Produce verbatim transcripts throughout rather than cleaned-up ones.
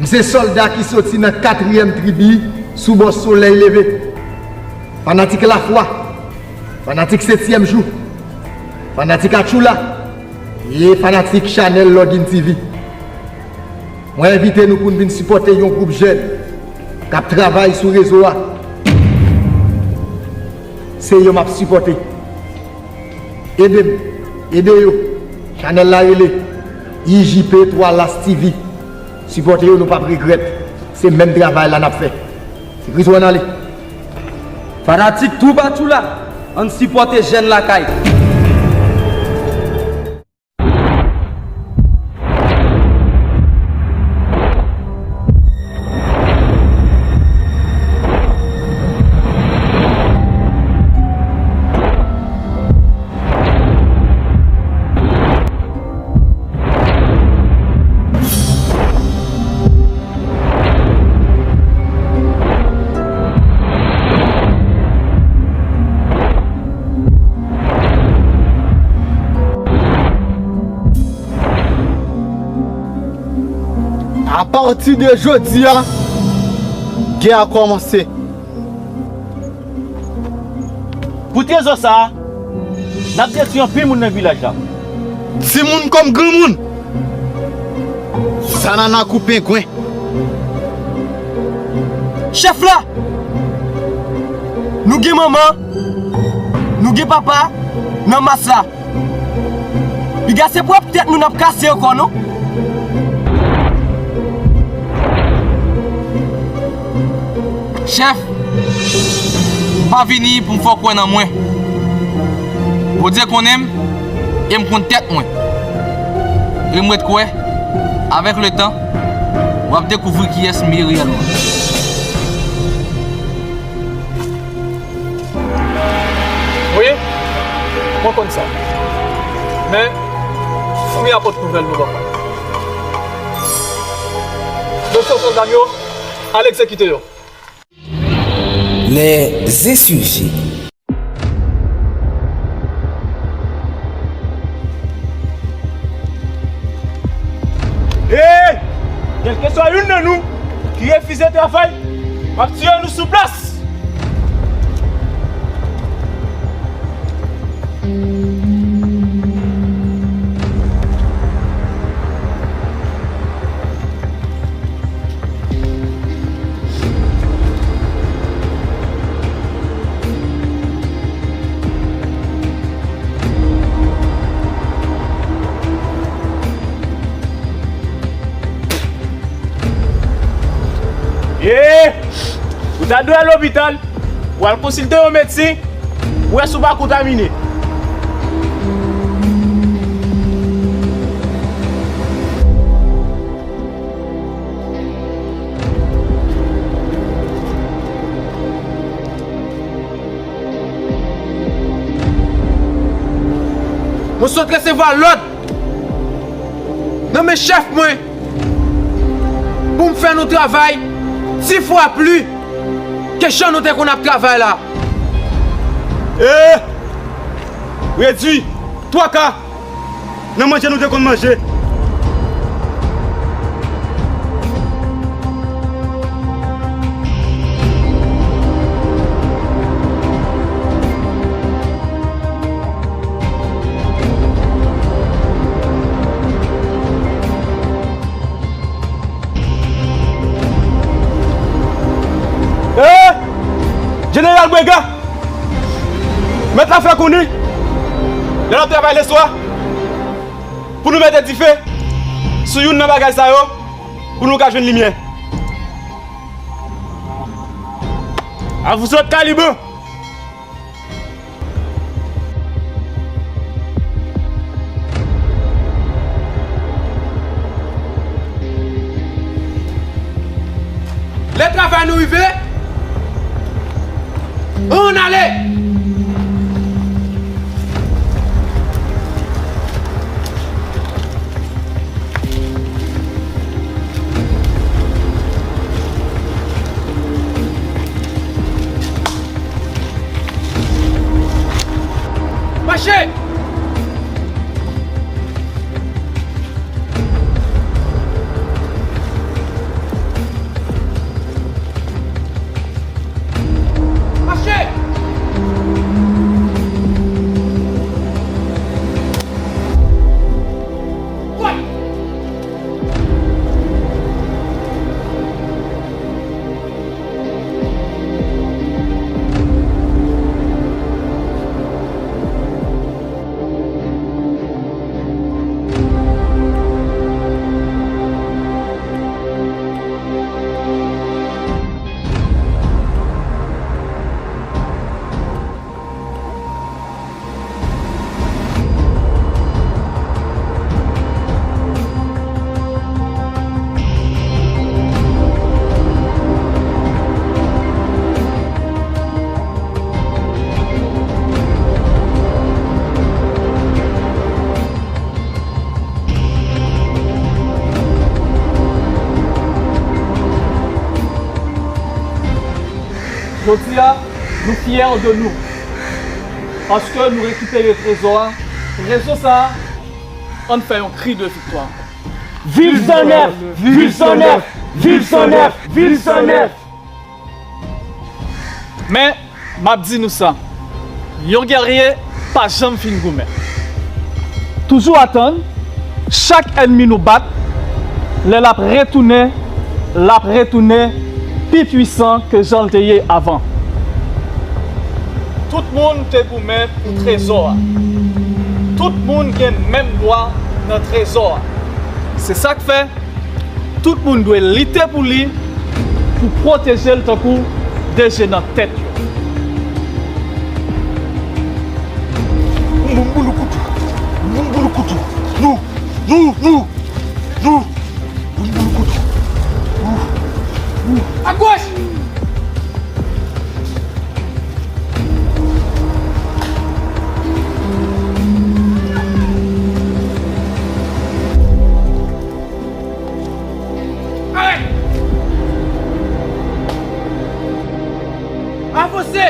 Se sòlda ki soti nan katriyèm tribi sou bò solèy leve. Fanatik Lafwa, fanatik Setyèm Jou, fanatik Atchoula e fanatik chanèl Login T V. Mwen envite nou pou n vin sipòte yon gwoup jèn k ap travay sou rezo a. Se yo m ap sipòte. Ede m, ede yo. Chanèl la rele I J P twa Las T V. Sipòte yo, nou p ap regrèt. Se menm travay la n ap fè. Se Kris wè n ale. Fanatik Twoup Atchoula, ann sipòte jèn lakay. Apati de jodi a, gè a kòmanse. Pou trezò sa a, n ap detwi anpil moun nan vilaj la. Timoun kòm granmoun. Sa nana kou pengwen. Chèf la! Nou gen manman, nou gen papa nan mas la. Piga se pwòp tèt nou n ap kase ankò non. Chèf, m pa vini pou m fè w kwè nan mwen. Bondye konnen m e m konn tèt mwen. E m ret kwè, avèk letan, w ap dekouvri kiyès m ye reyèlman. Wi, mwen konn sa. Men, kounye a pot nouvèl nou ban mwen. Dosye sòlda m yo, al egzekite yo. Les insurgés. Hey! Kèlkeswa youn nan nou ki refize travay, m ap tiye nou sou plas. Ye! Ou ta dwe al lopital pou al konsilte yon medsen pou wè si w pa kontamine. Mwen sot resevwa lòd nan men chèf mwen pou m fè nou travay di fwa pli ke jan nou te konn ap travay la. E redwi twa ka nan manje nou te konn manje. Eh! Jeneral Brenga! Mèt la fè konnen lè n ap travay leswa pou nou mete dife sou youn nan bagay sa yo pou nou ka jwenn limyè. A vous autres, talibans! Lè travay nou rive, ann ale! Mache! Jodi a, nou fyè de nou. Paske nou rekipere trezò a. Rezon sa a, ann fè yon kri de viktwa. Viv Zannèf! Viv Zannèf! Viv Zannèf! Viv Zannèf! Men, m ap di nou sa, yon gèrye pa janm fin goumen. Toujou atann, chak ènmi nou bat, lè l ap retounen, l ap retounen pi pwisan ke jan l te ye avan. Tout moun te goumen pou trezò a. Tout moun gen menm dwa nan trezò a. Se sa k fè, tout moun dwe lite pou li, pou pwoteje l tankou de je nan tèt yo. Mboumboulou koutou. Mboumboulou koutou. Nou, nou, nou, nou. Mboumboulou koutou. Nou, nou. Agoch! Arèt! Avanse!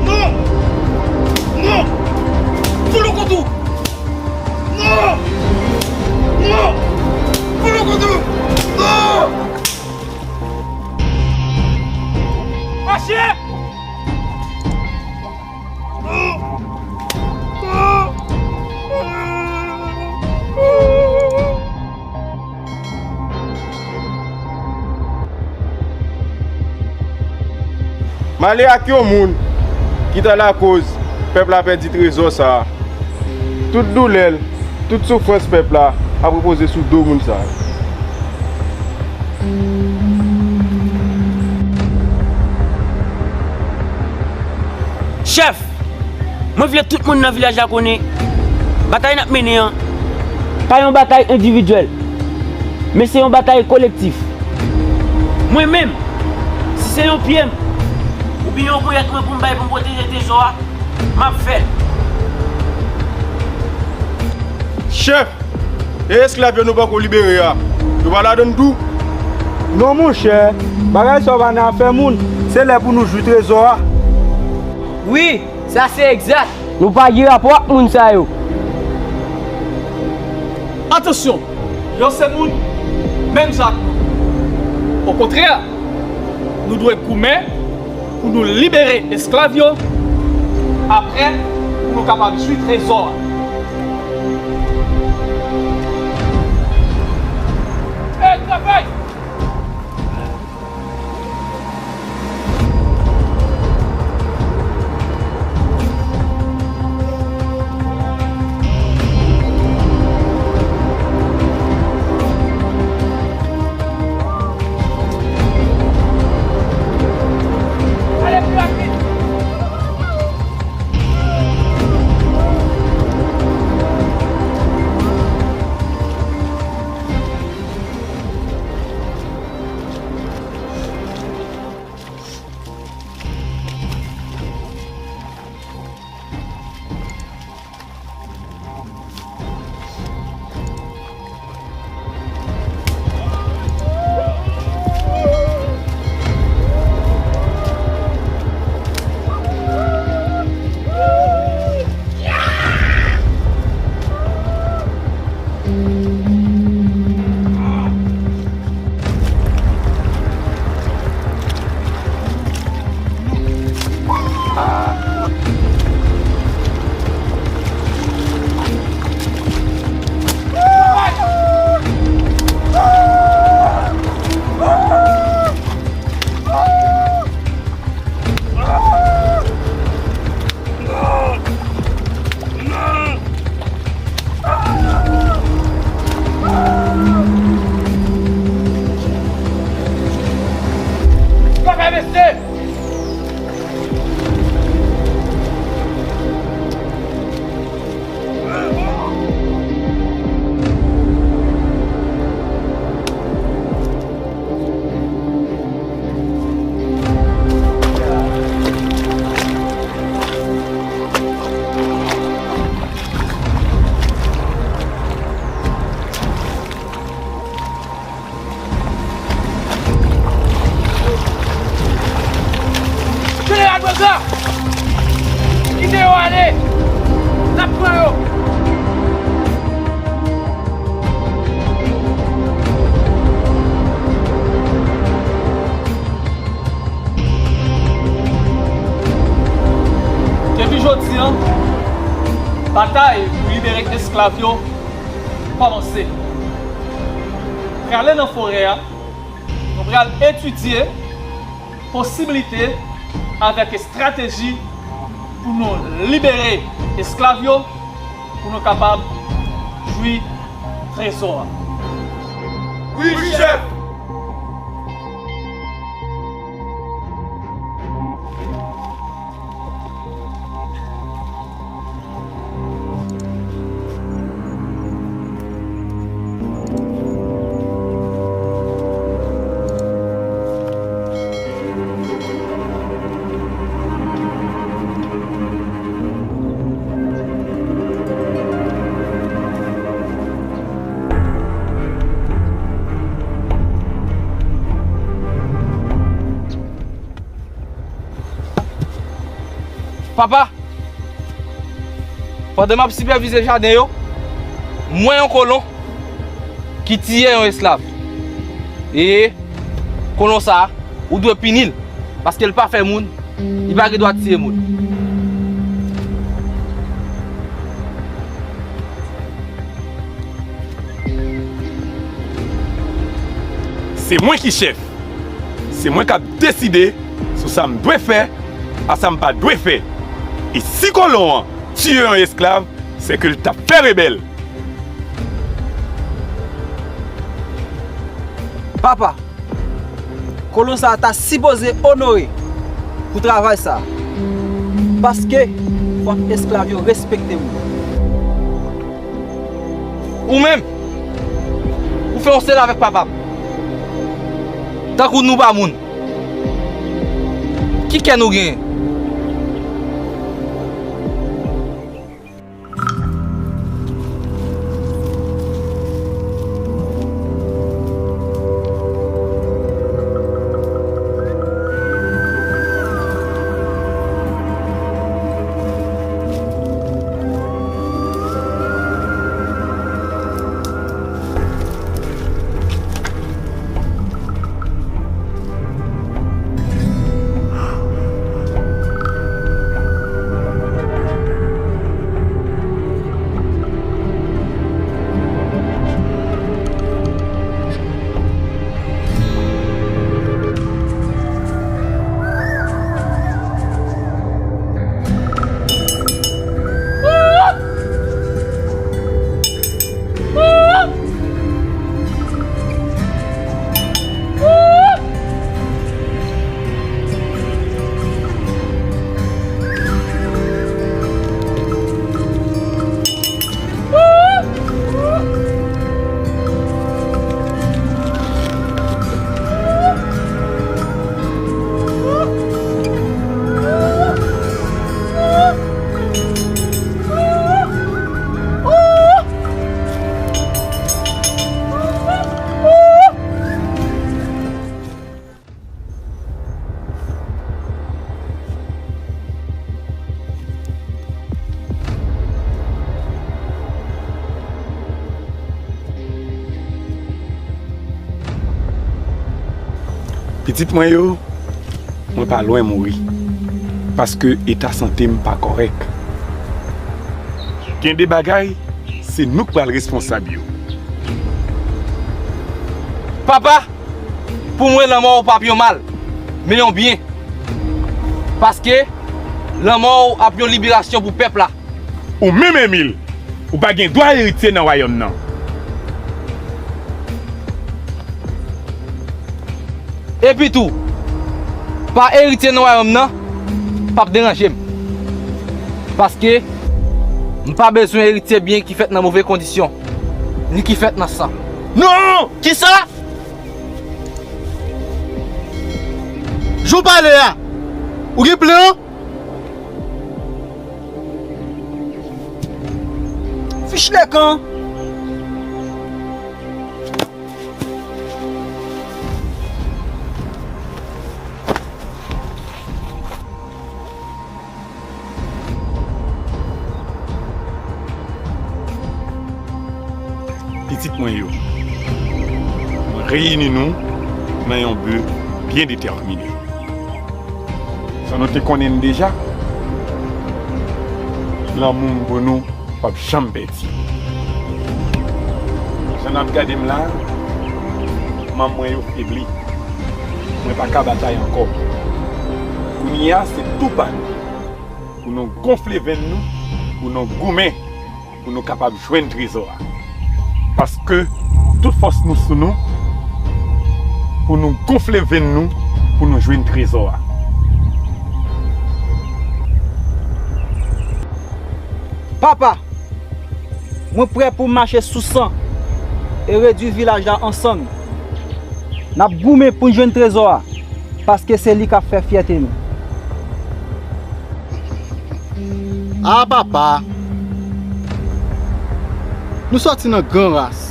Non! Non! Fout nou kontou! Non! Non! Fout nou kontou! Non! Mache! M ale ak yon moun ki ta lakoz pèp la pèdi trezò sa a. Tout doulè l, tout soufrans pèp la ap repoze sou do moun sa a. Chèf, mwen vle tout moun nan vilaj la konnen batay n ap mennen an pa yon batay endividyèl, men se yon batay kolektif. Mwen menm, si se yon pye m oubyen yon ponyèt mwen pou m bay pou m pwoteje trezò a, m ap fè l. Chèf, e esklav yo nou poko libere a, yo pa ladann tou? Non, monchè, bagay sa yo pa nan afè moun, se lè pou nou jwi trezò a. Wi, sa se egzak. Nou pa gen rapò ak moun sa yo. Atansyon, yo se moun menm jan ak nou. Okontrè, nou dwe goumen pou nou libere esklav yo, apre, pou nou kapab jwi trezò a. Ey, travay! Ale pi rapid! Jeneral Boza! Kite yo ale! N ap pran yo! Depi jodi a, batay pou libere esklav yo kòmanse. Prale nan forè a, nou pral etidye posiblite avèk estrateji pou nou libere esklav yo, pou nou kapab jwi trezò a. Wi, chèf! Papa, pandan m ap sipèvize jaden yo, m wè yon kolon ki tiye yon esklav. E kolon sa a, ou dwe pini l, paske l pa fè moun, li pa gen dwa tiye moun. Se mwen ki chèf. Se mwen k ap deside sou sa m dwe fè ak sa m pa dwe fè. E si kolon an tiye yon esklav, se ke l t ap fè rebèl. Papa, kolon sa a ta sipoze onore pou travay sa a. Paske fòk esklav yo respekte moun. Ou menm, ou fè yon sèl avèk papa m. Tankou nou pa moun. Ki kè nou genyen? Pitit mwen yo, mwen pa lwen mouri, paske eta sante m pa kòrèk. Gen de bagay, se nou k pral responsab yo. Papa, pou mwen, lanmò w p ap yon mal, men yon byen. Paske lanmò w ap yon liberasyon pou pèp la. Ou menm, Emil, ou pa gen dwa eritye nan wayòm nan. Epitou, Pa eritye nan wayòm nan, p ap deranje m. Paske m pa bezwen eritye byen ki fèt nan move kondisyon, ni ki fèt nan san. Non! Kisa? Jan w pale a, ou gen plan? Fichlekan! Pitit mwen yo, mwen reyini nou nan yon bi byen detèmine. Jan nou te konnen l deja, lanmou m pou nou p ap janm pèdi. Jan n ap gade m la, manm mwen yo febli. Mwen pa ka batay ankò. Kounye a, se tou pa nou. Pou nou gonfle venn nou, pou nou goumen, pou nou kapab jwenn trezò a. Paske tout fòs nou sou nou, pou nou gonfle venn nou, pou nou jwenn trezò a. Papa, mwen prè pou m mache sou san e redui vilaj la an sann. N ap goumen pou n jwenn trezò a, paske se li k ap fè fyète nou. A papa, nou sòti nan gran ras.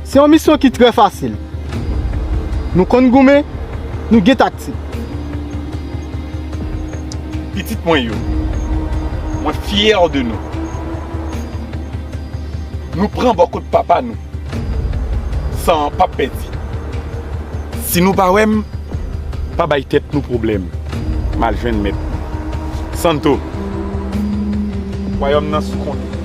Se yon misyon ki trè fasil. Nou konn goumen, nou gen taktik. Pitit mwen yo, mwen fyè de nou. Nou pran bò kot papa nou. San an p ap pèdi. Si nou pa wè m, pa bay tèt nou pwoblèm. M al jwenn mèt mwen. Santo, wayòm nan sou kont ou.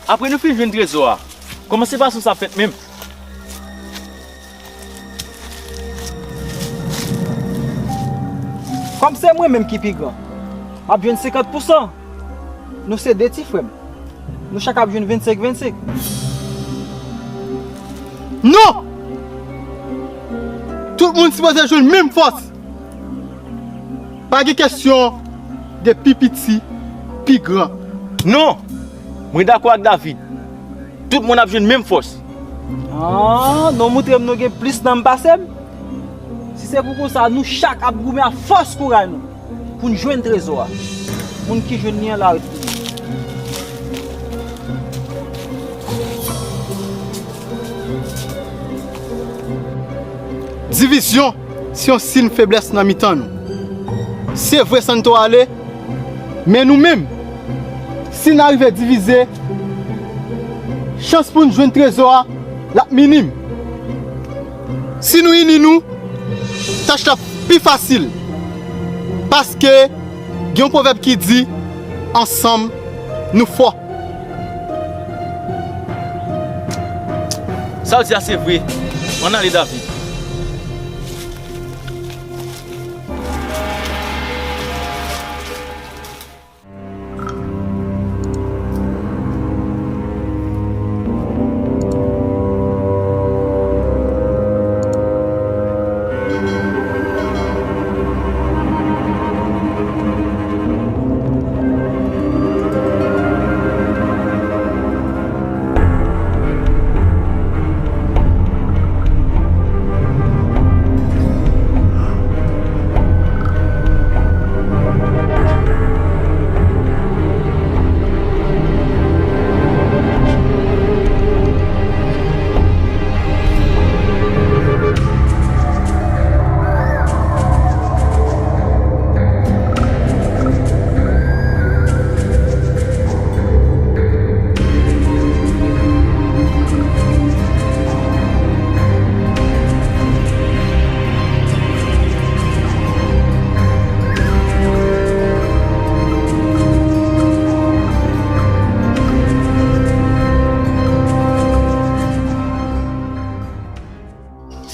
Apre nou fin jwenn trezò a, kòman sepasyon sa fèt menm? Kòm se mwen menm ki pi gran, m ap jwenn senkant pousan. Nou se de ti frè m. Nou chak ap jwenn vennsenk vennsenk. Non! Tout moun sipoze jwenn menm fòs. Pa gen kesyon de pi piti, pi gran. Non! Mwen dakò ak David. Tout moun ap jwenn menm fòs. Ah, nou montre m nou gen plis nanm pase m. Si se pou konsa, nou chak ap goumen ak fòs kouray nou pou n jwenn trezò a. Moun ki jwenn li an la ret pou li. Divizyon se yon siy feblès nan mitan nou. Se vre Santo ale, men nou menm, si n arive divize, chans pou n jwenn trezò a, l ap minim. Si nou ini nou, Tach la pi fasil. Paske gen yon pwovèb ki di, ansanm, nou fò. Sa w di a se vre. Ann ale, David.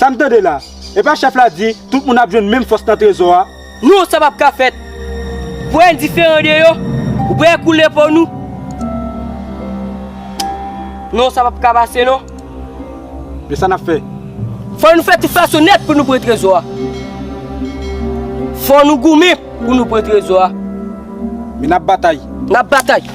Sa m tande la, e pa chèf la di tout moun ap jwenn menm fòs nan trezò a? Non, sa p ap ka fèt. Ou pral diferan de yo, ou pral koule po nou. Non, sa p ap ka pase non. Men sa n ap fè? Fò nou fè tout fason nèt pou nou pran trezò a. Fò nou goumen pou nou pran trezò a. Men n ap batay. N ap batay.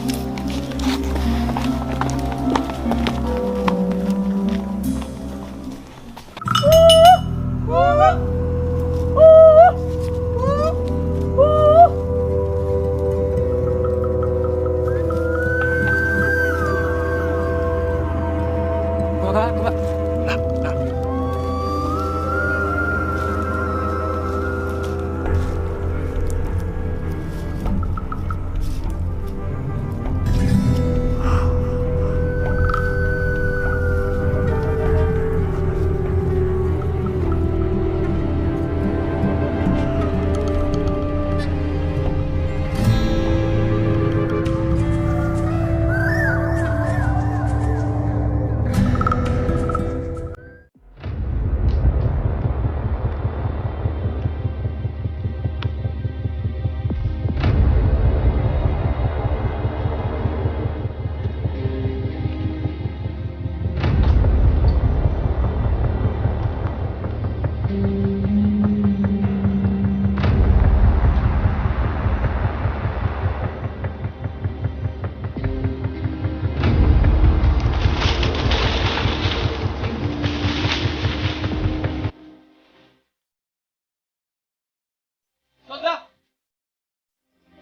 Sòlda!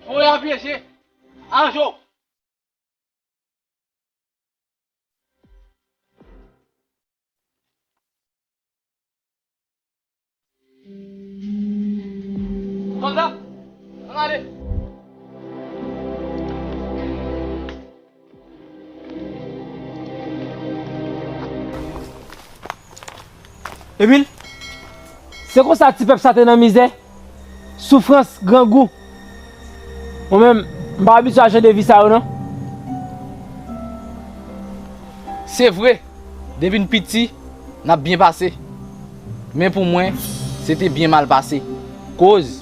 Voye a pyeje! Aranjé w! Sòlda, ann ale! Emil, se konsa ti pèp sa te nan mizè, soufrans, grangou. Mwen menm, m pa abitye a jan de vi sa yo non. Se vre, depi n piti, n ap byen pase. Men pou mwen, se te byen mal pase. Koz,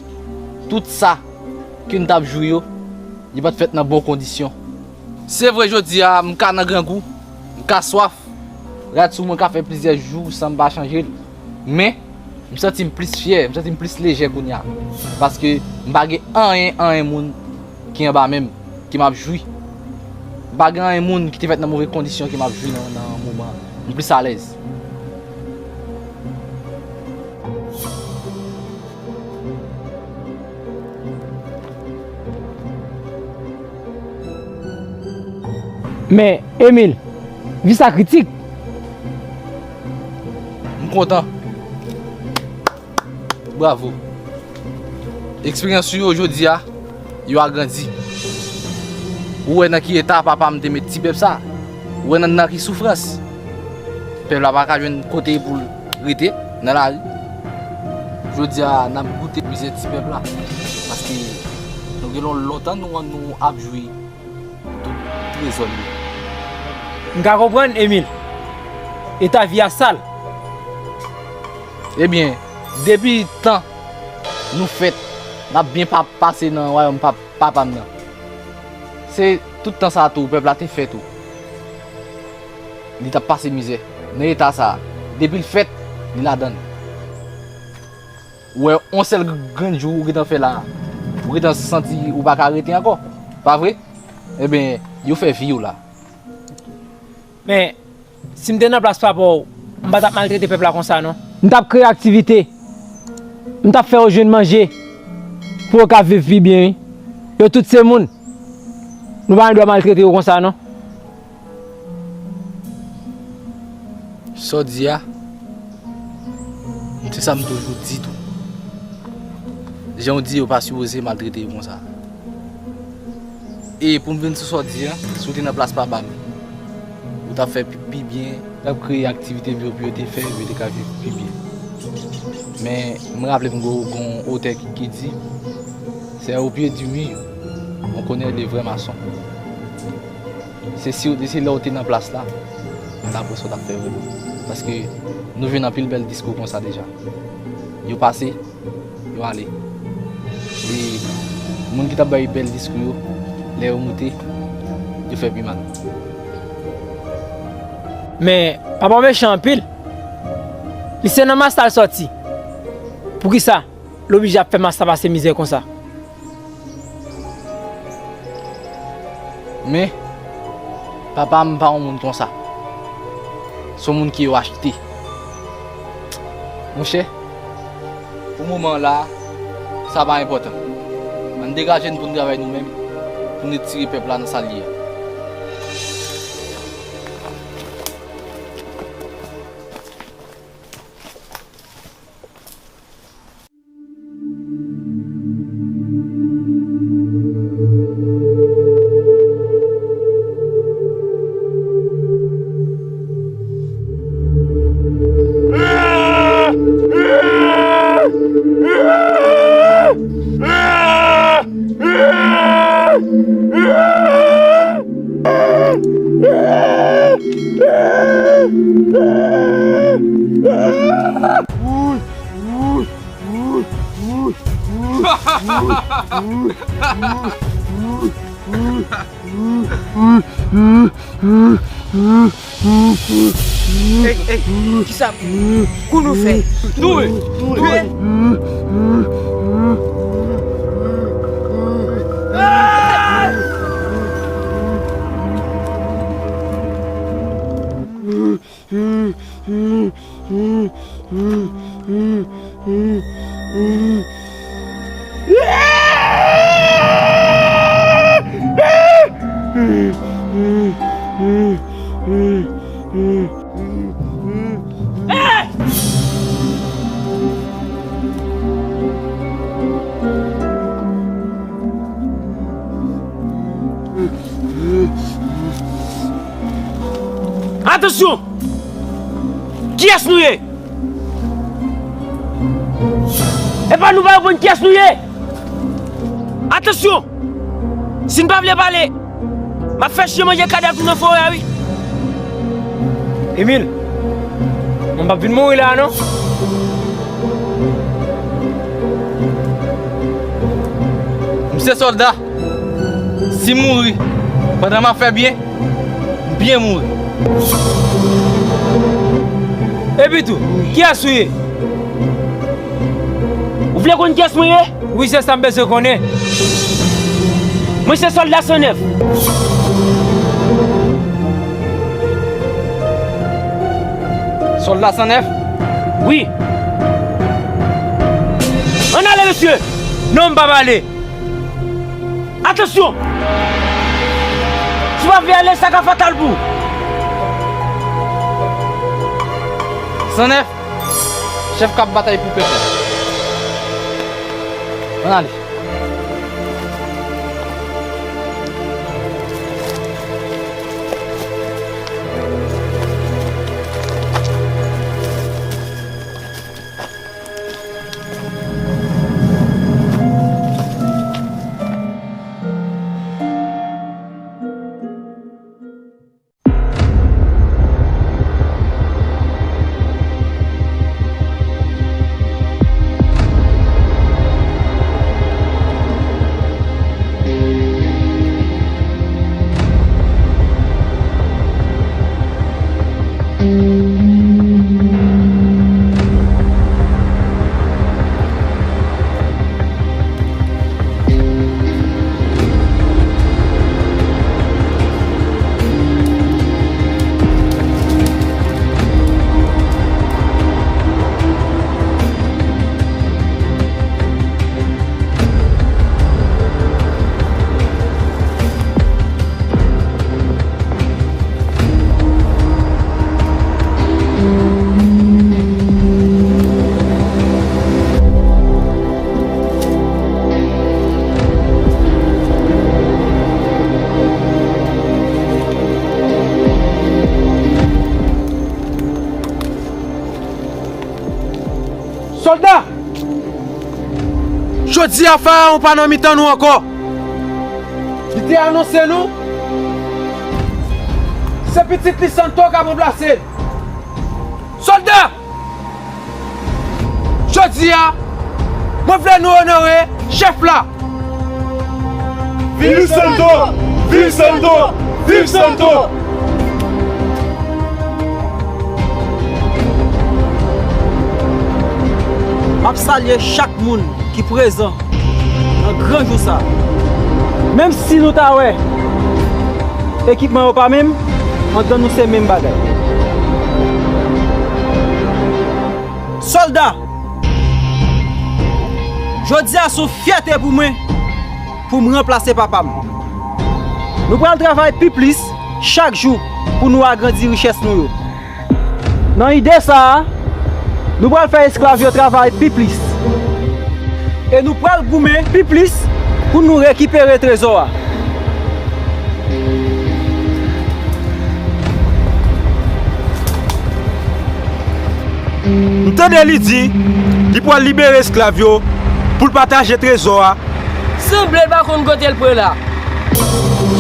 tout sa ke n t ap jwi yo, li pa t fèt nan bon kondisyon. Se vre, jodi a, m ka nan grangou, m ka swaf. Rad sou mwen ka fè plizyè jou san m pa chanje l. Men, m santi m plis fyè, m santi m plis lejè kounye a. Paske m pa gen anyen, anyen moun ki anba men m, ke m ap jwi. M pa gen anyen moun ki te fèt nan move kondisyon ke m ap jwi nan, nan moman an. M plis alèz. Men, Emil, vi sa kritik. M kontan. Bravo. Eksperyans ou yo jodi a, yo agrandi. Ou wè nan ki eta papa m te met ti pèp sa. Ou wè nan, nan ki soufrans. Pèp la pa ka jwenn kote pou l rete nan lari. Jodi a, n ap goute mizè ti pèp la. Paske nou gen lon-, lontan nou, nou ap jwi tout trezò l yo. M ka konprann, Emil. Eta vi a sal. Ebyen, depi tan nou fèt, n ap byen pa-, pase nan wayòm pa-, papa m nan. Se tout tan sa a tou, pèp la te fè tou. Li t ap pase mizè. Nan eta sa a, depi l fèt, li ladan l. Ou wè, yon sèl grenn jou ou gentan fè la, ou gentan santi ou pa ka rete ankò, pa vre? Ebyen, yo fè vi w la. Men, si m te nan plas papa w, m pa t ap maltrete pèp la konsa, non. M t ap kreye aktivite. M t ap fè yo jwenn manje pou yo ka viv pi byen, wi. Yo tout se moun. Nou pa gen dwa maltrete yo konsa, non. Sa w di a, se sa m toujou di tou. Jan w di, yo pa sipoze maltrete yo konsa. E pou m vin sou sa w di a, si w te nan plas papa m, ou t ap fè pi, pi byen, w t ap kreye aktivite pou yo, pou yo te fè, pou yo te ka viv pi byen. Men, m raple m gon, gon otè ki, ki di, c'est au pied du mur, on connaît les vrais maçons. Se si w, se lè w te nan plas la, n t ap wè sa w t ap fè vre. Paske nou jwenn anpil bèl diskou konsa deja. Yo pase, yo ale. E moun ki t ap bay bèl diskou yo, lè yo moute, yo fè pi mal. Men, papa w mechan anpil. Li se nan mas la l sòti. Poukisa l oblije ap fè mas la pase mizè konsa? Men, papa m pa yon moun konsa. Se yon moun ke yo achte. Monchè, pou moman la, sa pa enpòtan. Ann degaje n pou n travay nou menm, pou n retire pèp la nan sa l ye a. Ey, ey, kisa pou nou fè? Nouri! Nouri! Atansyon! Kiyès nou ye? Epa nou pa reponn kiyès nou ye! Atansyon! Si n pa vle pale, m ap fè chen manje kadav nou nan forè a, wi! Emil, mwen p ap vin mouri la a, non. M se sòlda. Si m mouri pandan m ap fè byen, m byen mouri. Epitou, kiyès ou ye? Ou vle konn kiyès mwen ye? Wi, se sa m bezwen konnen. Mwen se sòlda san nèf. Sòlda san nèf? Wi. Ann ale, mesye! Non, m p ap ale. Atansyon! Si w pa vle ale, sa ka fatal pou ou. San nèf, chèf k ap batay pou pèp la. Ann ale. Sòlda! Jodi a, Farawon pa nan mitan nou ankò. Li te anonse nou, se pitit li Santo k ap ranplase l. Sòlda! Jodi a, mwen vle nou onore chèf la. Viv Santo! Viv Santo! Viv Santo! M ap salye chak moun ki prezan nan gran jou sa. Menm si nou ta wè ekipman yo pa menm, anndan nou se menm bagay. Sòlda, jodi a se yon fyète pou mwen pou m ranplase papa m. Nou pral travay pi plis chak jou pou nou agrandi richès nou yo. Nan ide sa a, nou pral fè esklav yo travay pi plis. E nou pral goumen pi plis pou nou rekipere trezò a. M tande li di li pral libere esklav yo pou l pataje trezò a. Sanble l pa konn kote l pran la.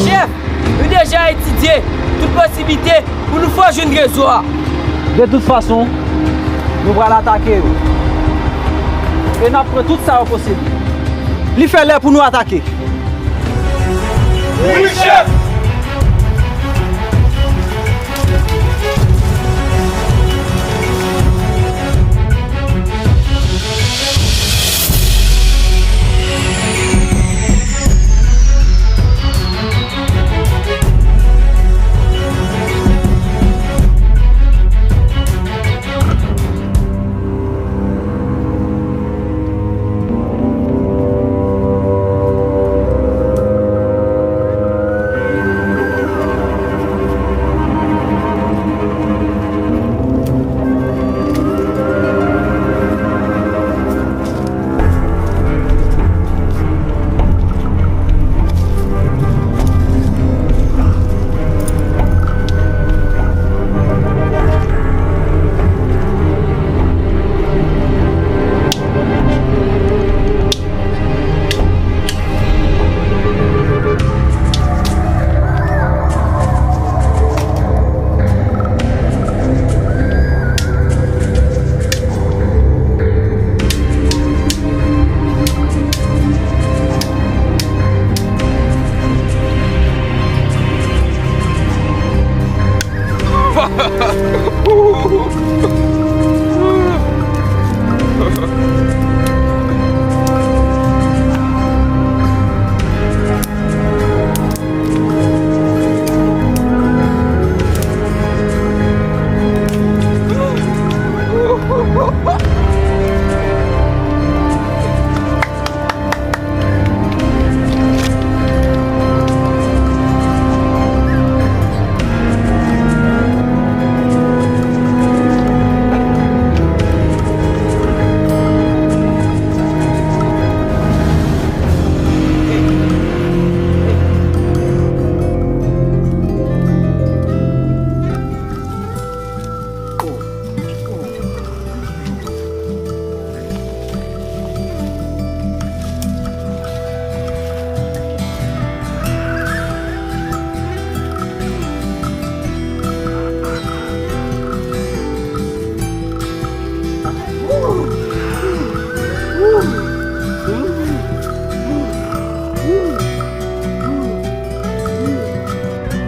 Chèf, nou deja etidye tout posiblite pou nou fè w jwenn trezò a. De tout fason, nou pral atake yo. E n ap pran tout sa yo posede. Li fè lè pou nou atake. Wi, chèf!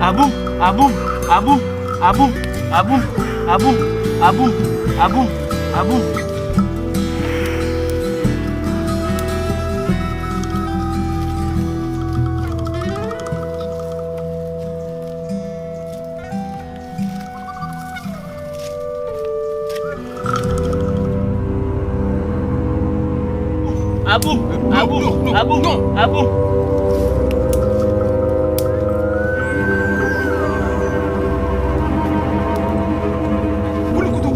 Aboum, aboum, aboum, aboum, aboum, aboum, aboum, aboum, aboum. Aboum, aboum, aboum, aboum. Fout li kouto.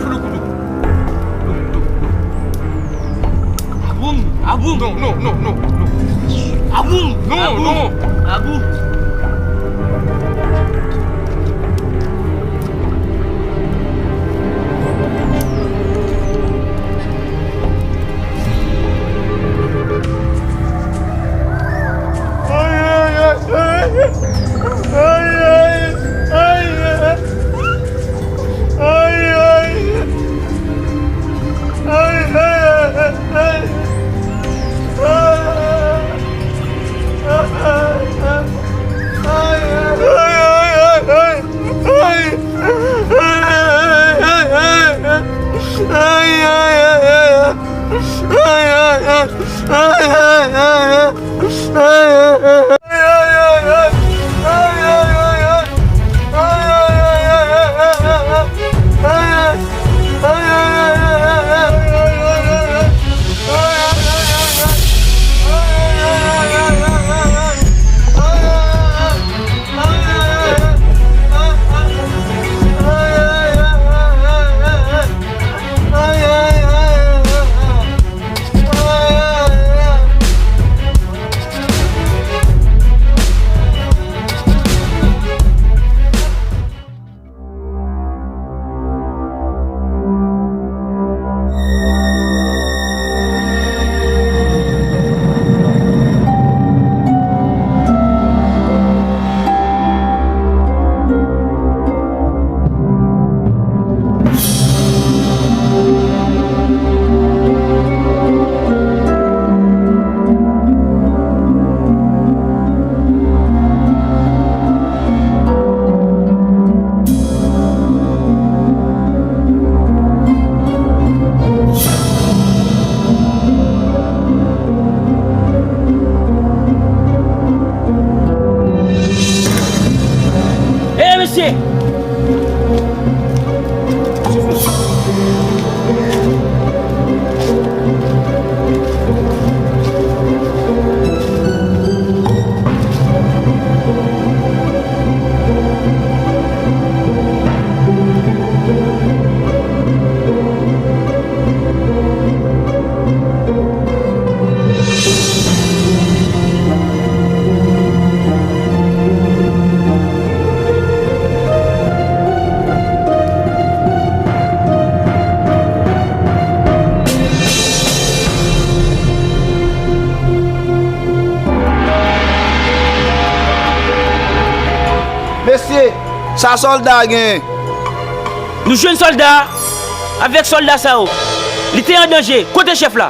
Fout li kouto. Aboum, aboum. Non, non, non, non, non. Aboum, non, aboum, non. Aboum. Sa sòlda a genyen? Nou jwenn sòlda a avèk sòlda sa yo. Li te an danje. Kote chèf la?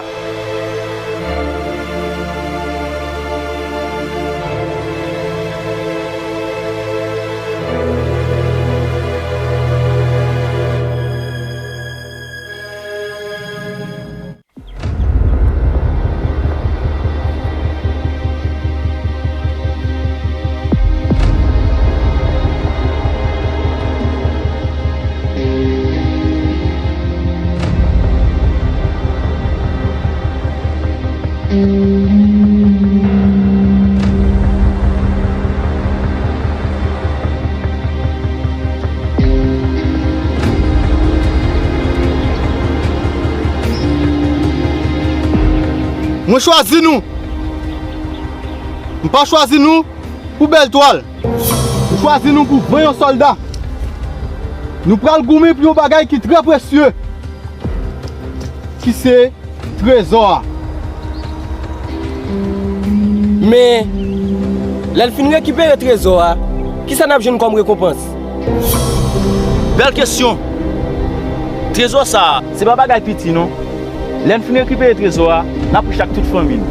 Mwen chwazi nou. M pa chwazi nou pou bèl twal. M chwazi nou pou van yon sòlda. Nou pral goumen pou yon bagay ki trè presye, ki se trezò a. Men, lè n fin rekipere trezò a, kisa n ap jwenn kòm rekonpans? Bèl kesyon! Trezò sa a, se pa bagay piti non. Lè n fin rekipere trezò a, n ap riche ak tout fanmi n.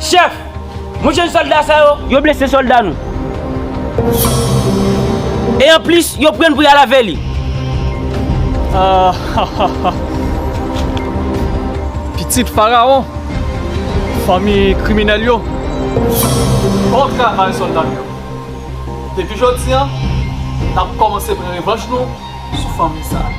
Chèf, mwen jwenn sòlda sa yo, yo blese sòlda nou. E anplis, yo pran pri al avè li. Ah, pitit Farawon, fanmi kriminèl yo. Bon travay, sòlda m yo. Depi jodi a, n ap kòmanse pran revanch nou sou fanmi sa a.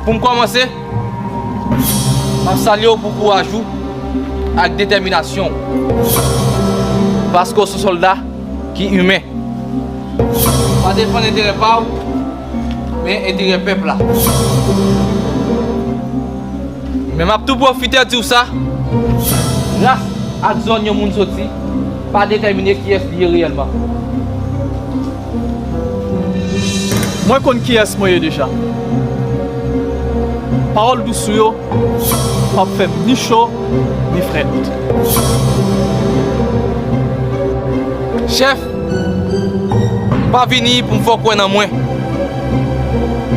Pou m kòmanse, m ap salye w pou kouraj ou ak detèminasyon w, paske w se yon sòlda ki imen. Pa defann enterè pa w, men enterè pèp la. Men m ap tou pwofite di w sa, ras ak zòn yon moun soti pa detèmine kiyès li ye reyèlman. Mwen konn kiyès mwen ye deja. Pawòl dous ou yo p ap fè m ni cho, ni frèt. Chèf, m pa vini pou m fè w kwè nan mwen.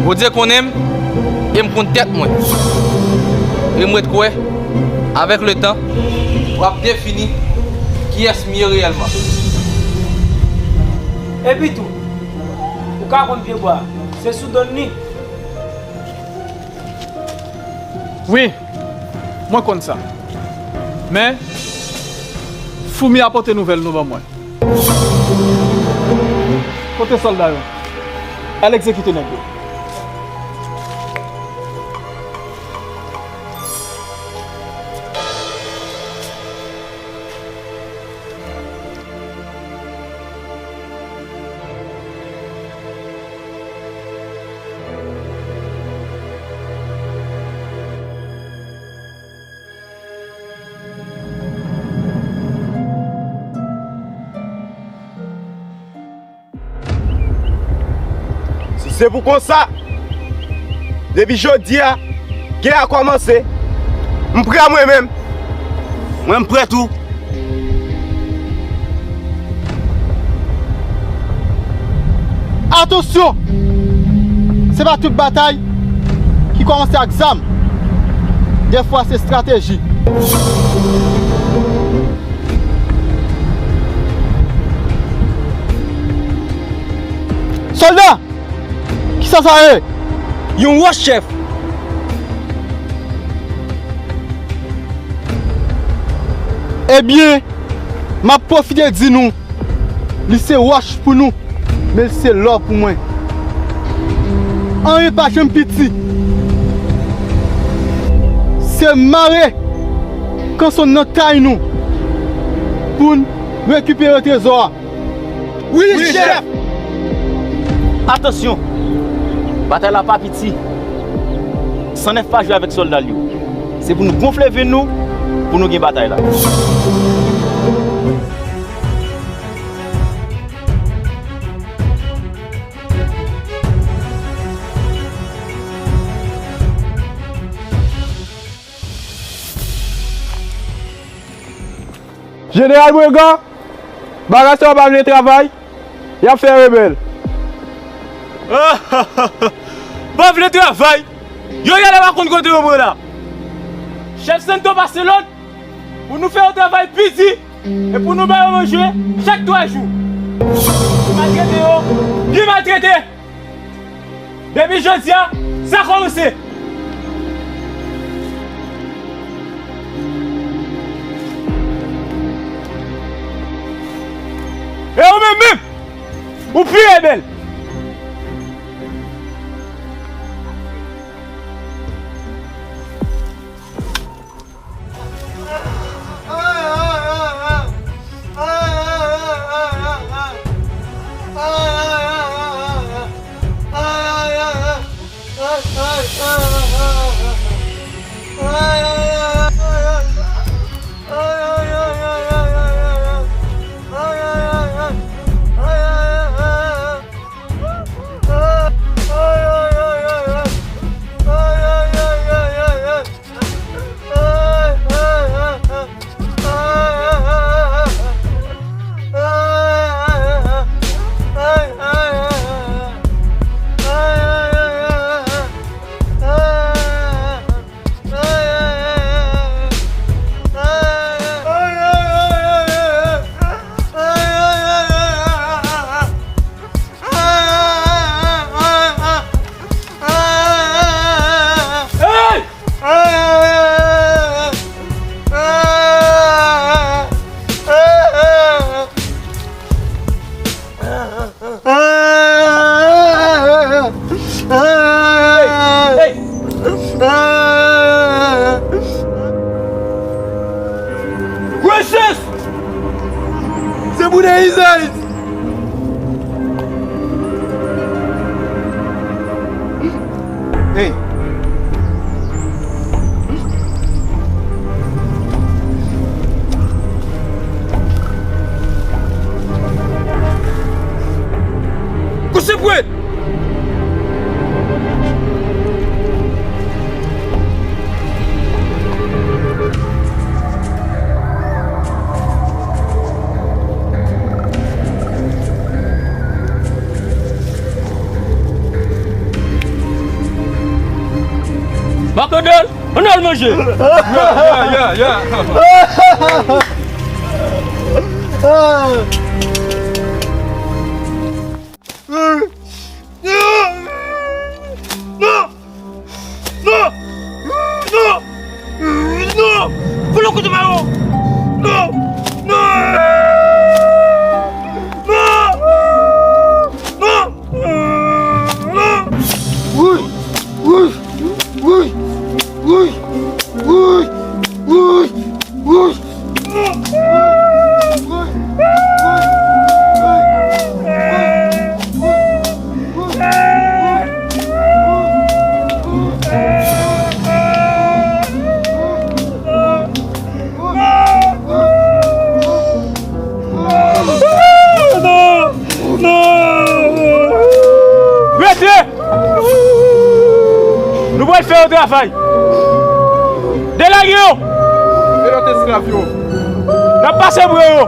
Bondye konnen m e m konn tèt mwen. E m ret kwè, avèk letan, w ap defini kiyès m ye reyèlman. Epitou, ou ka konn pyebwa a, se sou do n li. Wi, mwen konn sa. Men, foumi a pote nouvèl nou ban mwen. Kote sòlda yo? Al egzekite nèg yo. Si se pou konsa, depi jodi a, gè a kòmanse. M prè mwen menm. Mwen, m prè tou. Atansyon! Se pa tout batay ki kòmanse ak zam. Dèfwa se estrateji. Sòlda! Kisa sa ye? Yon wòch, chèf! Ebyen, m ap pwofite di nou, li se wòch pou nou, men li se lò pou mwen. Anyen pa janm piti. Se mare kanson nan tay nou pou n rekipere trezò a. Wi, chèf! Atansyon! Batay la pa piti. San nèf pa jwe avèk sòlda l yo. Se pou nou gonfle venn nou pou nou gen batay la. Jeneral Brengan, bagay sa yo pa vle travay, y ap fè rebèl. Pa vle travay? Yo genlè pa konn kote yo pran la. Chèf Santo pase lòd pou nou fè yo travay pi di e pou nou ba yo manje chak twa jou. Maltrete yo, byen maltrete. Depi jodi a, sa kòmanse. E ou menm menm, ou pi rebèl. Precious! Se pou deyizay! Hey! Kout sipwèt! Makandèl, ann al manje! Ya, ya, ya, ya. Non! Non! Non! Non! Non! Fout l yon kout ballon! Non! Non! Non! Non! Non! Wouy! Wouy! Wouy! Wouy! Wouy! Wouy! Wouy! Non! Non! Rete! Nou pral fè yo travay. Delage yo! E lòt esklav yo? N ap pase bren yo.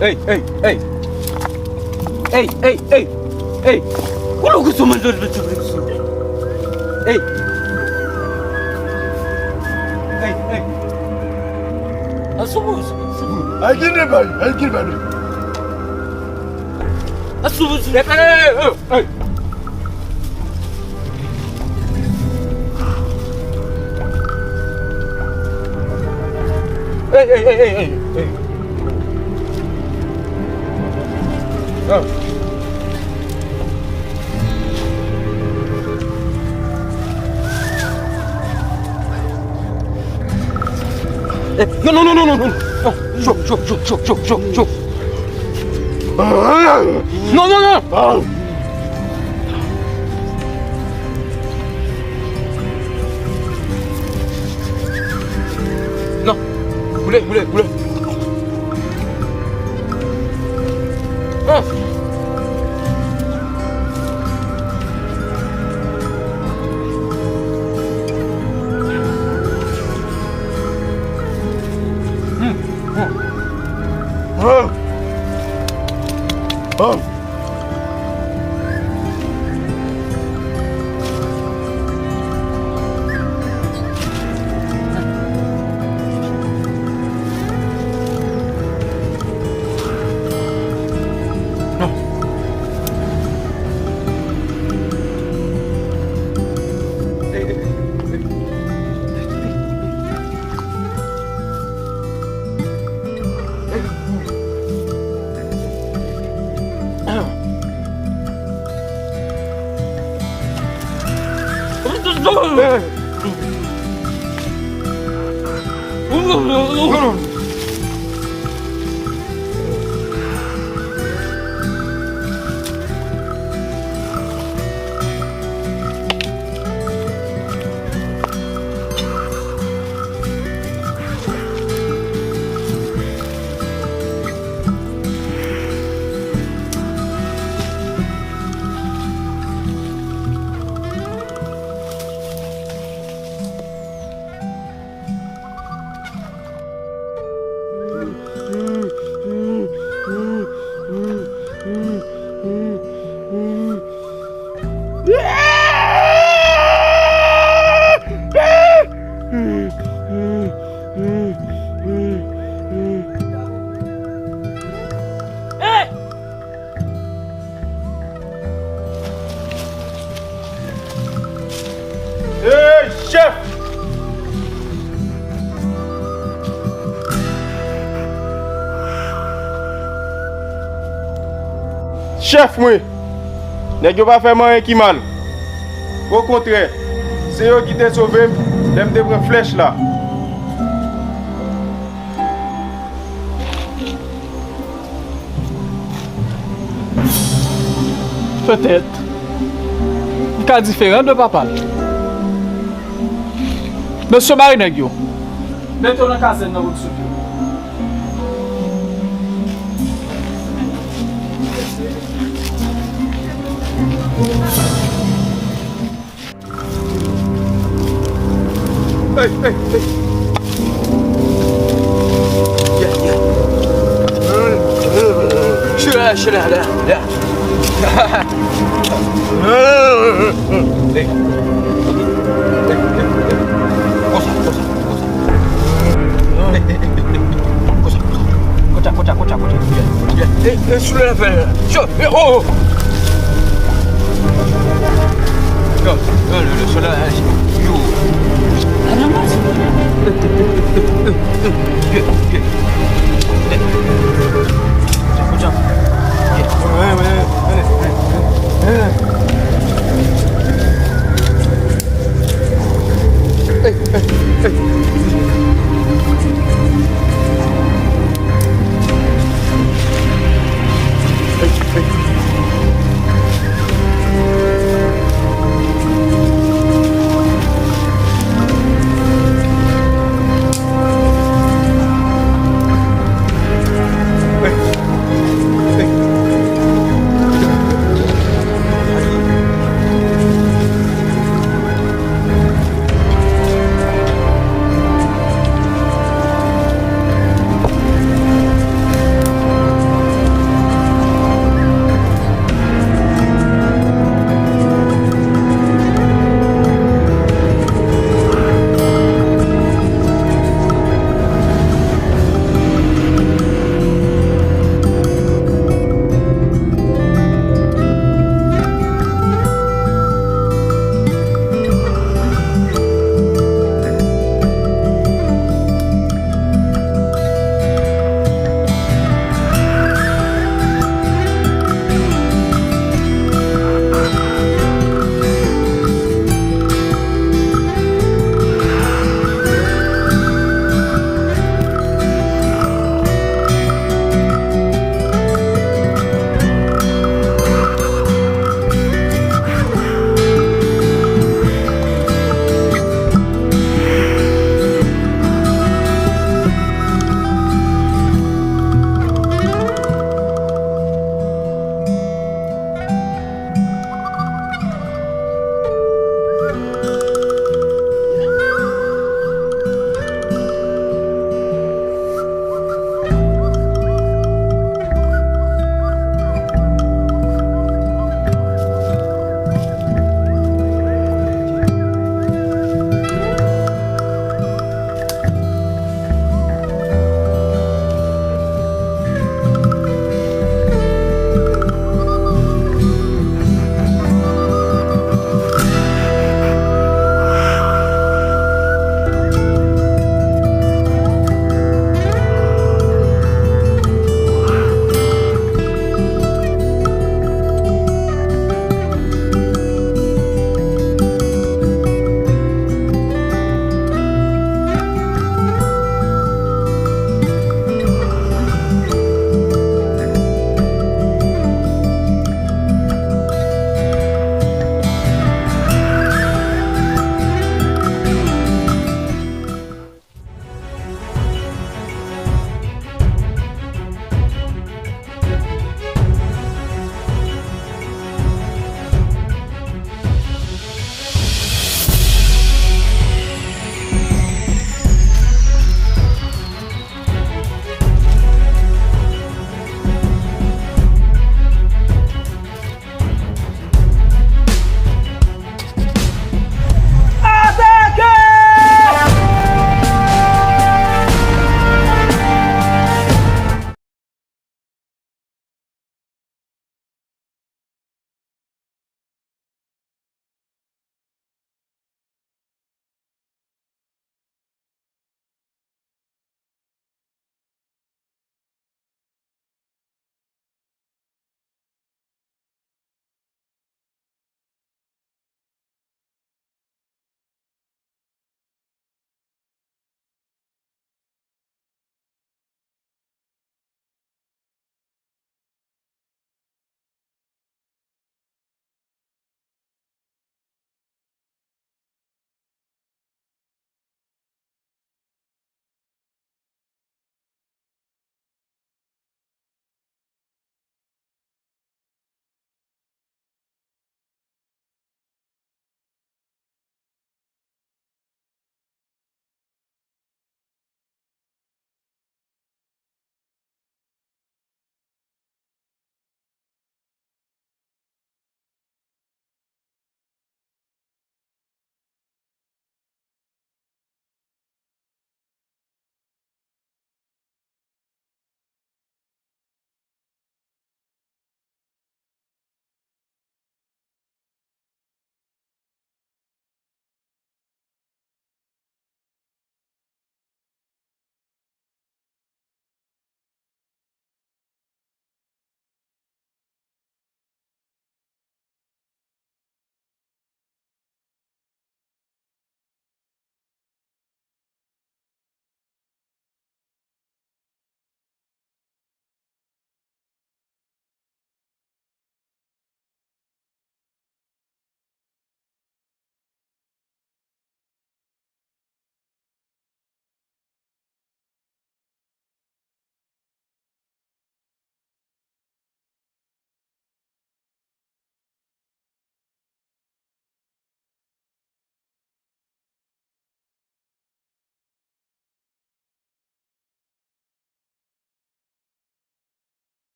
Ey, ey, ey. Ey, ey, ey, ey. Ou louko sou mwen, zòt, zòt, zòt, zòt. Ey. Ey, ey. Asou, asou, asou. Ay, gine bay, ay, gine bay. Asou, asou. Ey, ey, ey, ey. Ey, ey, ey, ey, ey, ey. Ah. Eh, non, non, non. Non. Cho, cho, cho. Non, non, non. Non. Boule, boule, boule. Ah. Hey, chèf! Chèf mwen, nèg yo pa fè m anyen ki mal. Okontrè, se yo ki te sove m lè m te pran flèch la. Petèt, li ka diferan de papa l. Mesye, mare nèg yo. Mete yo nan kazèn nan pou n sot yo. Ey, ey, ey. Yeah, yeah. Chile, chile, chile. Ey. Ey, ey, ey. Konsa, konsa, konsa. Ey, ey, ey, ey, ey. Konsa, konsa. Konsa, konsa, konsa, konsa. Yeah, yeah. Ey, ey, sou lè fè la. Yo, yo, oh, oh. Yo, yo, yo, yo, sou lè, yo. Yo, yo.